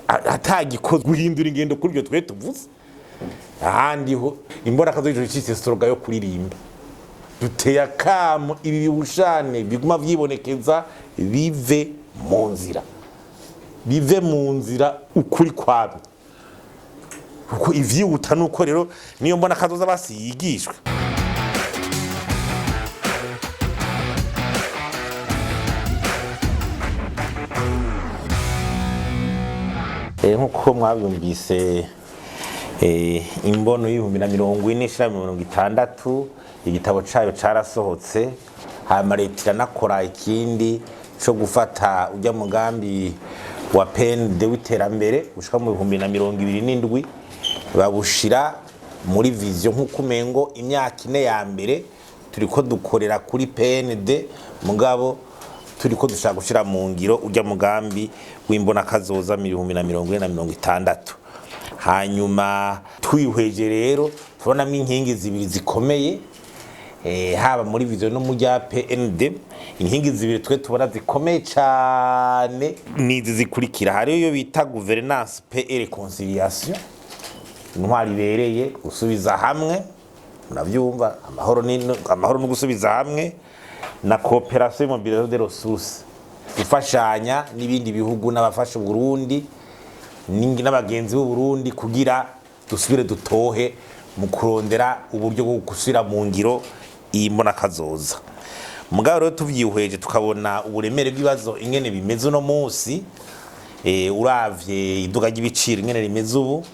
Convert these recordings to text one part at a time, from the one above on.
Atagikozwe guhindura ingendo kuri ibyo twe tuvuze, ahandi ho imbonakazoza y'ijoro icitse slogan yo kuririmba. Duteye akamo ibi bihushane biguma vyibonekeza bive mu nzira, bive mu nzira ukuri kwabyo, kuko ivyihuta nuko rero niyo mbona kazoza basi yigishwe. Nkuko mwabyumvise, imbono y'2040 ishira 60, igitabo cayo carasohotse. Hama leta iranakora ikindi co gufata ujya mugambi wa PND w'iterambere ushika mu 2027, babushira muri vision, nk'uko umengo imyaka 4 ya mbere turiko dukorera kuri PND, mugabo turiko dushaka gushira mu ngiro ujya mugambi w'imbona kazoza 2040 na 60. Hanyuma twihweje rero tubonamo inkingi zibiri zikomeye, haba muri vision no mu rya PND. Inkingi zibiri twe tubona zikomeye cyane nizi zikurikira: hariyo iyo bita gouvernance, paix et réconciliation, intwari ibereye, gusubiza hamwe, murabyumva, amahoro ni amahoro no gusubiza hamwe, na coopération, mobilisation des ressources, gufashanya n'ibindi bihugu n'abafasha Burundi n'abagenzi b'u Burundi kugira dusubire dutohe mu kurondera uburyo bwo gusubira mu ngiro iyi mbonakazoza. Mugabo rero tuvyihweje tukabona uburemere bw'ibibazo ingene bimeze uno munsi, uravye iduga ry'ibiciro ingene rimeze ubu,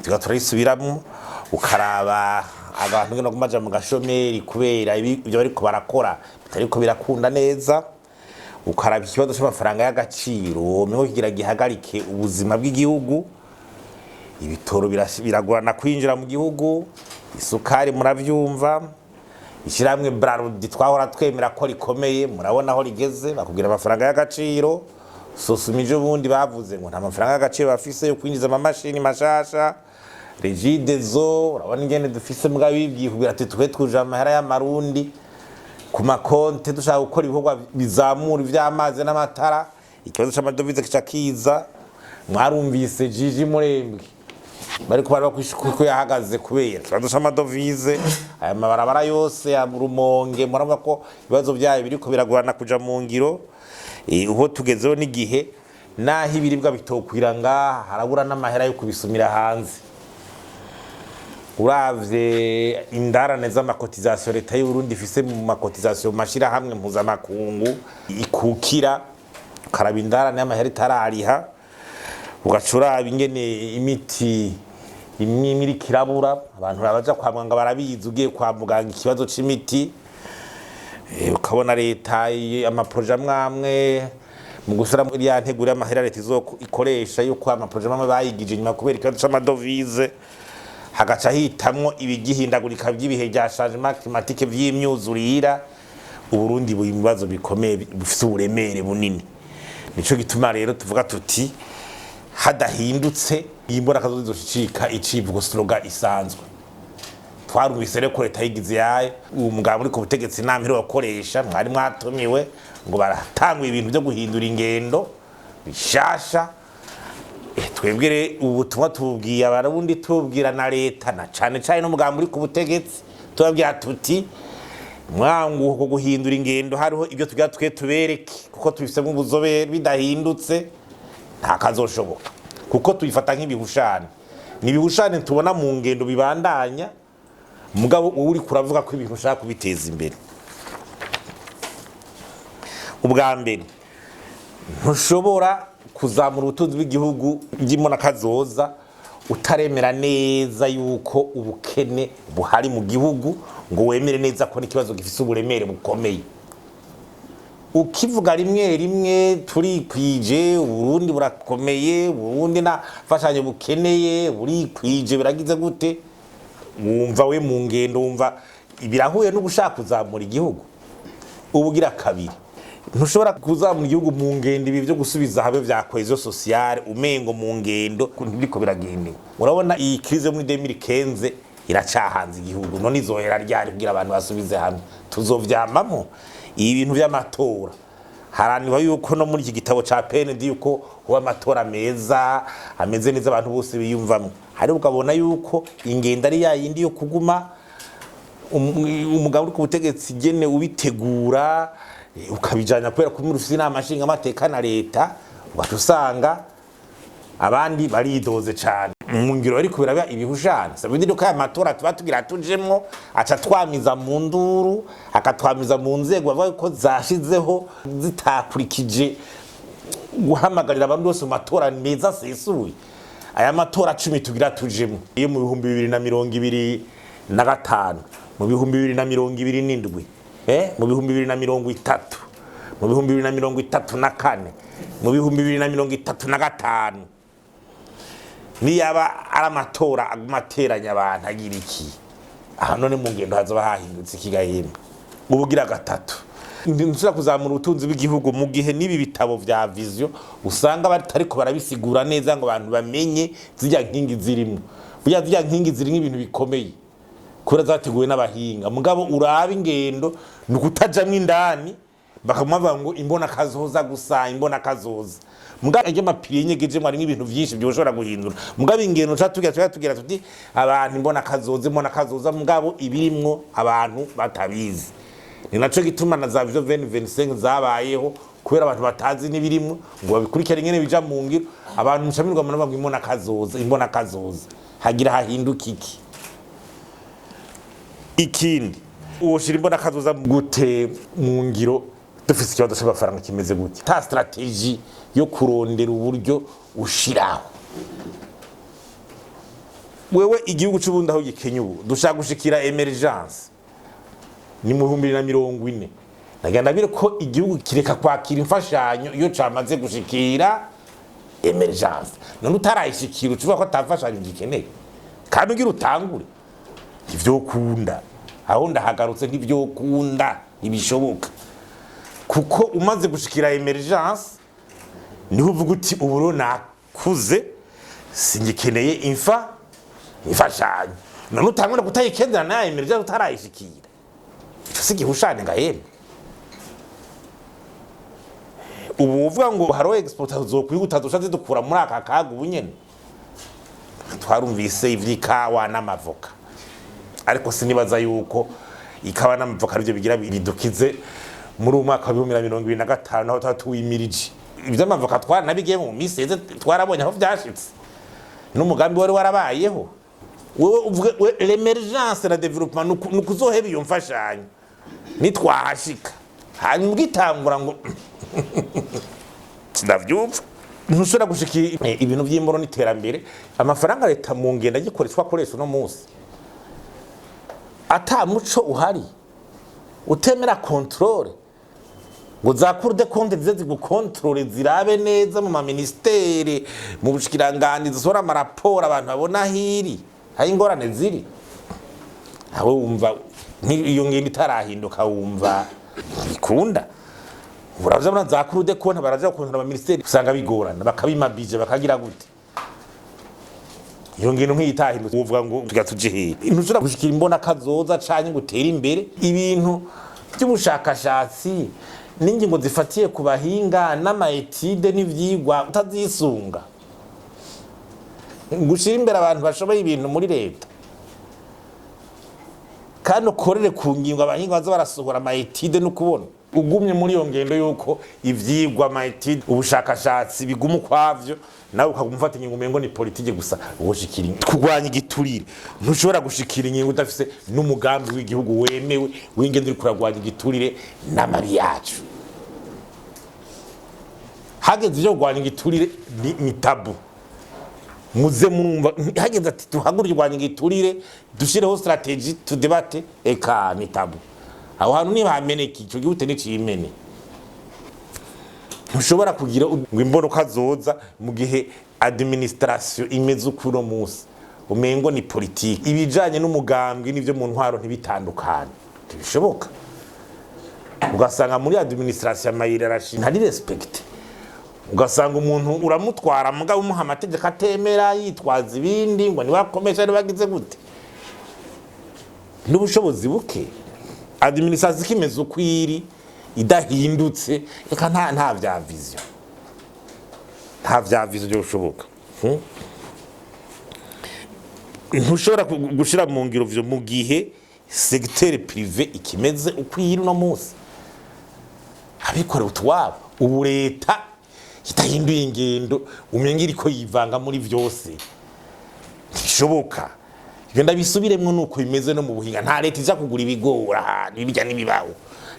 tuba turayisubiramwo, ukaraba abantu ngene baguma baja mu gashomeri kubera ibyo bariko barakora bitariko birakunda neza, ukaraba ikibazo c'amafaranga y'agaciro womengo kigira gihagarike ubuzima bw'igihugu, ibitoro biragorana kwinjira mu gihugu, isukari muravyumva, ishyirahamwe Brarudi twahora twemera ko rikomeye murabona aho rigeze, bakubwira amafaranga y'agaciro. Sosumije ubundi bavuze ngo nta mafaranga y'agaciro bafise yo kwinjiza amamashini mashasha. Regideso urabona ingene dufise, mbwa bibwiye kugira ati twe twuje amahera y'amarundi ku makonte, dushaka gukora ibikorwa bizamura ivy'amazi n'amatara, ikibazo c'amadovize kica kiza. Mwarumvise Jiji Murembwe bariko baraba ko yahagaze kubera ikibazo c'amadovize. Aya mabarabara yose ya Rumonge murabona ko ibibazo vyayo biriko biragorana kuja mu ngiro. Uho tugezeho n'igihe naho ibiribwa bitokwira ngaha, harabura n'amahera yo kubisumira hanze. Uravye indarane z'amakotizasiyo leta y'u Burundi ifise mu makotizasiyo mu mashirahamwe mpuzamakungu ikukira, ukaraba indarane y'amahera itarariha, ugaca uraba ingene imiti imwe imwe iriko irabura, abantu baja kwa muganga barabizi, ugiye kwa muganga ikibazo c'imiti, ukabona leta amaproje amwe amwe mu gusura muri ya nteguro y'amahera leta ikoresha, yuko amaproje amwe bayigije inyuma kubera ikibazo c'amadovize, hagaca hitamwo ibigihindagurika by'ibihe bya changement climatique vy'imyuzurira. Uburundi buri mu bibazo bikomeye bufise uburemere bunini. Nico gituma rero tuvuga tuti hadahindutse iyi mbonakazoza izocika icivugo, slogan isanzwe. Twarumvise rero ko leta yigize yayo, uwo mugabo uri ku butegetsi inama iriho bakoresha, mwari mwatumiwe, ngo baratangwa ibintu byo guhindura ingendo bishasha. Twebwe rero ubutumwa tububwiye Abarundi, tubwira na leta, na cane cane n'umugambi uri ku butegetsi, tubabwira tuti mwanguko guhindura ingendo hariho ibyo tugira twe tubereke, kuko tubifisemo ubuzobere. Bidahindutse nta kazoshoboka, kuko tubifata nk'ibihushane, ni ibihushane tubona mu ngendo bibandanya. Mugabo wowe uriko uravuga ko ibintu ushaka kubiteza imbere, ubwa mbere ntushobora kuzamura ubutunzi bw'igihugu by'imbonakazoza utaremera neza yuko ubukene buhari mu gihugu, ngo wemere neza ko n'ikibazo gifise uburemere bukomeye. Ukivuga rimwe rimwe turikwije, Uburundi burakomeye, Uburundi nta mfashanyo bukeneye, burikwije, biragize gute, wumva we mu ngendo wumva birahuye no gushaka kuzamura igihugu. Ubugira kabiri, ntushobora kuzamura igihugu mu ngendo ibi byo gusubiza hamwe vya cohésion sociale umengo mu ngendo ntibiriko biragendewe. Urabona iyi crise yo muri 2015 iracahanze igihugu, none izohera ryari kugira abantu basubize hamwe? Tuzovyamamo ibi bintu vy'amatora. Haranirwa yuko no muri iki gitabo ca PND yuko huba amatora meza, ameze neza, abantu bose biyumvamwo. Hari ukabona yuko ingendo ari yayindi yo kuguma umugabo uri ku butegetsi gene ubitegura, ukabijanya kubera ko muri ufise inama nshingamateka na leta, ugaca usanga abandi baridoze cane mu ngiro ariko biraba ibihushane. Sabindi ko aya matora tuba tugira tujemwo aca twamiza mu nduru, akatwamiza mu nzego bavuga ko zashizeho zitakurikije guhamagarira abantu bose mu matora meza asesuye. Aya matora 10 tugira tujemwo, iyo mu 2025, mu 2027, mu 2030, mu 2034, mu 2035, niyaba ari amatora aguma ateranya abantu agira iki aha? None mu ngendo hazoba hahindutse ikigahembe? Ubugira gatatu, nshobora kuzamura ubutunzi bw'igihugu mu gihe n'ibi bitabo vya vision usanga batariko barabisigura neza ngo abantu bamenye zirya nkingi zirimo. Burya zirya nkingi zirimo ibintu bikomeye kubera zateguwe n'abahinga, mugabo uraba ingendo ni ukutajamwo indani, bakaguma bavuga ngo imbona kazoza gusa, imbona kazoza. Mugabo ajya amapiriye nyegejemwo harimo ibintu vyinshi vyoshobora guhindura. Mugabo ingendo ca tugira tuti abantu imbona kazoza, imbona kazoza, mugabo ibirimwo abantu batabizi. Ni naco gituma na za vision 2025 zabayeho, kubera abantu batazi n'ibirimwo ngo babikurikirane ingene bija mu ngiro. Abantu mushamirwa muravuga ngo imbona kazoza, imbona kazoza, hagira hahinduka iki? Ikindi, uwoshira imbona kazoza gute mu ngiro dufise ikibazo c'amafaranga kimeze gutya, ta stratégie yo kurondera uburyo ushiraho? Wewe igihugu c'Uburundi aho gikenye ubu, dushaka gushikira émergence ni mu 2040. Nagira ndabire ko igihugu kireka kwakira imfashanyo iyo camaze gushikira émergence. None utarayishikira ucuvuga ko ata mfashanyo gikeneye kandi ugira utangure? Ntivyokunda. Aho ndahagarutse, ntivyokunda, ntibishoboka, kuko umaze gushikira émergence niho uvuga uti ubu rero nakuze, singikeneye imfashanyo. None utangure kutayikendera nayo émergence utarayishikira, ico si igihushane ngahembe? Ubu uvuga ngo hariho exportation zokwihuta zosha zidukura muri aka kaga. Ubu nyene twarumvise ivy'ikawa n'amavoka, ariko sinibaza yuko ikawa n'amavoka arivyo bigira bidukize muri uyu mwaka wa 2025, aho tuba tuwimirije. Ivy'amavoka twaranabigiye mu misi iheze, twarabonye aho vyashitse n'umugambi wari warabayeho. Wewe uvuge l'émergence na développement ni ukuzoheba iyo mfashanyo nitwahashika, hanyuma ugitangura ngo sinavyumva. Ntushobora gushika ibintu vy'imboro n'iterambere, amafaranga leta mu ngendo agikoreshwa akoresha uno munsi ata muco uhari, utemera contrôle ngo za Cour des comptes zize zigukontorore, zirabe neza mu maministere, mu bushikiranganji, zisohora amaraporo abantu babona hiri aho ingorane ziri. Aho wumva iyo ngendo itarahinduka, wumva bikunda? Uraza muri za Cour des comptes, baraja gukontorora amaministeri, usanga bigorana, bakabima budget, bakagira gute? Iyo ngendo nk'iyitahindutse, uvuga ngo tugira tuje hehe? Ntushobora gushikira imbona kazoza canke ngo utere imbere ibintu by'ubushakashatsi n'ingingo zifatiye ku bahinga n'ama études n'ivyigwa utazisunga, ngo ushire imbere abantu bashoboye ibintu muri leta, kandi ukorere ku ngingo abahinga baza barasohora ama études. No kubona ugumye muri iyo ngendo yuko ivyigwa, ama études, ubushakashatsi biguma ukwavyo, nawe ukaguma ufata ingingo umengo ni politike gusa, woshikira kurwanya igiturire? Ntushobora gushikira ingingo udafise n'umugambi w'igihugu wemewe w'ingendo uri kuragwanya igiturire n'amabi yacu. Hageze ivyo kurwanya igiturire ni tabou. Muze murumva hageze ati duhaguruke kurwanya igiturire, dushireho stratégie, tudebate, eka ni tabou. Aho hantu ntibameneka, ico gihute nicimene. Ntushobora kugira ngo imbonoka zoza mu gihe administration imeze uko munsi umengo ni politike, ibijanye n'umugambwe n'ivyo mu ntwaro ntibitandukane, ntibishoboka. Ugasanga muri administration ama hiérarchie ntari respecté, ugasanga umuntu uramutwara mugabo umuha amategeko atemera, yitwaza ibindi ngo nibakomesha nibagize gute, n'ubushobozi buke. Administration ikimeze uko iri. Idahindutse, reka, nta vya vision, nta vya vision byoshoboka. Ntushobora gushira mu ngiro vyo mu gihe secteur privé ikimeze uko iri uno munsi, abikorera utwabo. Ubu leta itahinduye ingendo, umenga iriko yivanga muri vyose, ntibishoboka. Ibyo ndabisubiremwo, nuko bimeze no mu buhinga. Nta leta iza kugura ibigori ahantu ibijya n'ibibaho,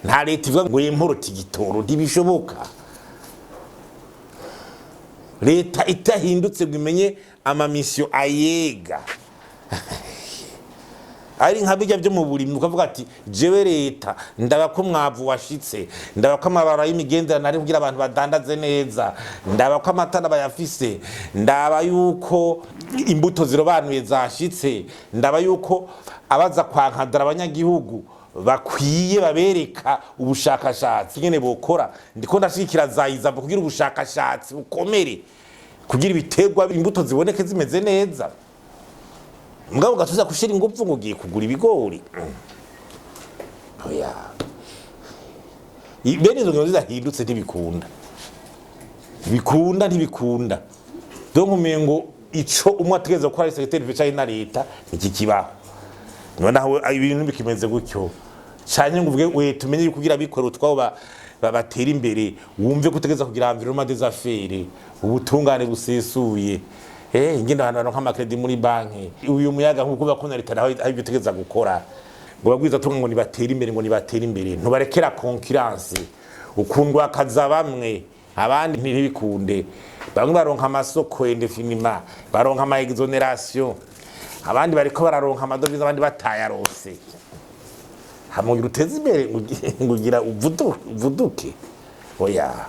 nta leta ivuga ngo yemporota igitoro, ntibishoboka. Leta itahindutse ngo imenye ama missions ayega, ari nka bijya byo mu burimyi, ukavuga ati: "Jewe leta ndaba ko umwavu washitse, ndaba ko amabara y'imigenderanire ari kugira abantu badandaze neza, ndaba ko amatara bayafise, ndaba yuko imbuto zirobanuye zashitse, ndaba yuko abaza kwankadara abanyagihugu bakwiye, babereka ubushakashatsi ingene bokora, ndiko ndashigikira za ISABU kugira ubushakashatsi bukomere, kugira ibiterwa, imbuto ziboneke zimeze neza." Mugabo gatuza gushira ingufu ngo ugiye kugura ibigori, oya. Bene izo ngendo zidahindutse ntibikunda, ntibikunda, ntibikunda. Donc umengo ico umwe ategereza gukora ari secteur privé canke na leta, ntikikibaho. Noneho ibintu bikimeze gutyo canke ngo uvuge we tumenye yuko kugira abikorera utwabo batera imbere, wumve ko utegereza kugira environnement des affaires, ubutungane busesuye, ingene abantu baronka ama crédits muri banki, uyu muyaga nkuko bakunda, leta naho aho ibyo utegereza gukora ngo bagwiza tunga ngo nibatere imbere, ngo nibatere imbere, ntubarekera concurrence, ukundwa akaza bamwe, abandi ntibikunde. Bamwe baronka amasoko indéfiniment, baronka ama exonérations, abandi bariko bararonka ama devises, abandi batayarose. Hamugira uteze imbere ngo ugira uvuduke? Oya,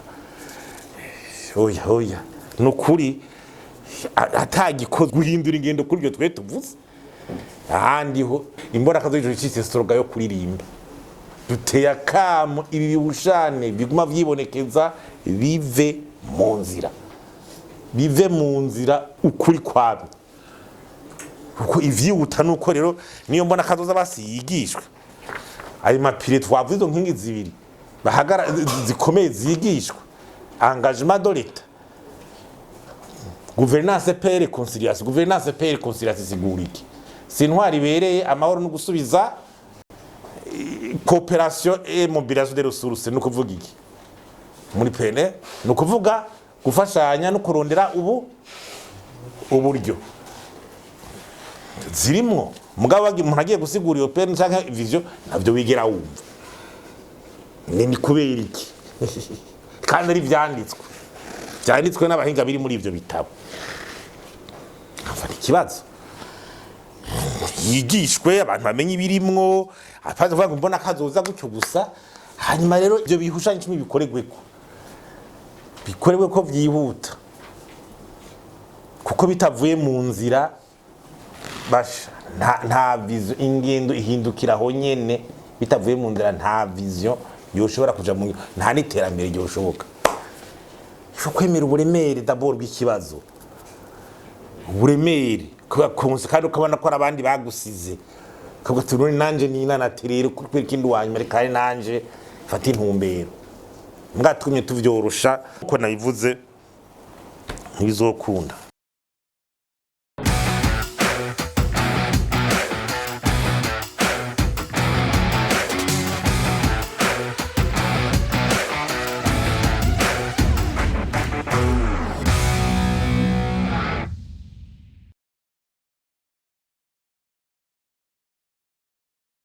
oya, oya, nukuri atagikozwe guhindura ingendo kuri ibyo twe tuvuze, ahandi ho imbona kazojo icitse slogan yo kuririmba. Duteye akamo ibi bibushane biguma vyibonekeza bive mu nzira, bive mu nzira ukuri kwabyo, kuko ivyihuta nuko rero niyo mbona kazoza basi yigishwe ayo ma piliers twavuze, izo nkingi zibiri bahagara zikomeye zigishwa: engagement de l'État, gouvernance, paix, réconciliation. Gouvernance, paix, réconciliation isigura iki? Si intwari ibereye, amahoro no gusubiza, coopération et mobilisation des ressources, ni ukuvuga iki muri pene? Ni ukuvuga gufashanya no kurondera ubu uburyo zirimwo. Mugabo umuntu agiye gusigura iyo PNR canke vision, navyo wigera wumva. Ni kubera iki kandi ari vyanditswe n'abahinga biri muri ivyo bitabo? Hava ikibazo yigishwe, abantu bamenye ibirimwo, apaze kuvuga ngo mbona kazoza gutyo gusa. Hanyuma rero ivyo bihushanye icumi bikoregweko, bikoregweko vyihuta, kuko bitavuye mu nzira basha nta vision. Ingendo ihindukira aho nyene. Bitavuye mu nzira, nta vision yoshobora kuja mu, nta n'iterambere ryoshoboka. Ifo kwemera uburemere d'abord bw'ikibazo, uburemere konse, kandi ukabona ko ari abandi bagusize, ukavuga ati: "None nanje ninanate rero kubera ikindi wanyuma, reka ari nanje fata intumbero." Mbwa tumye tuvyorosha uko nabivuze, ntibizokunda.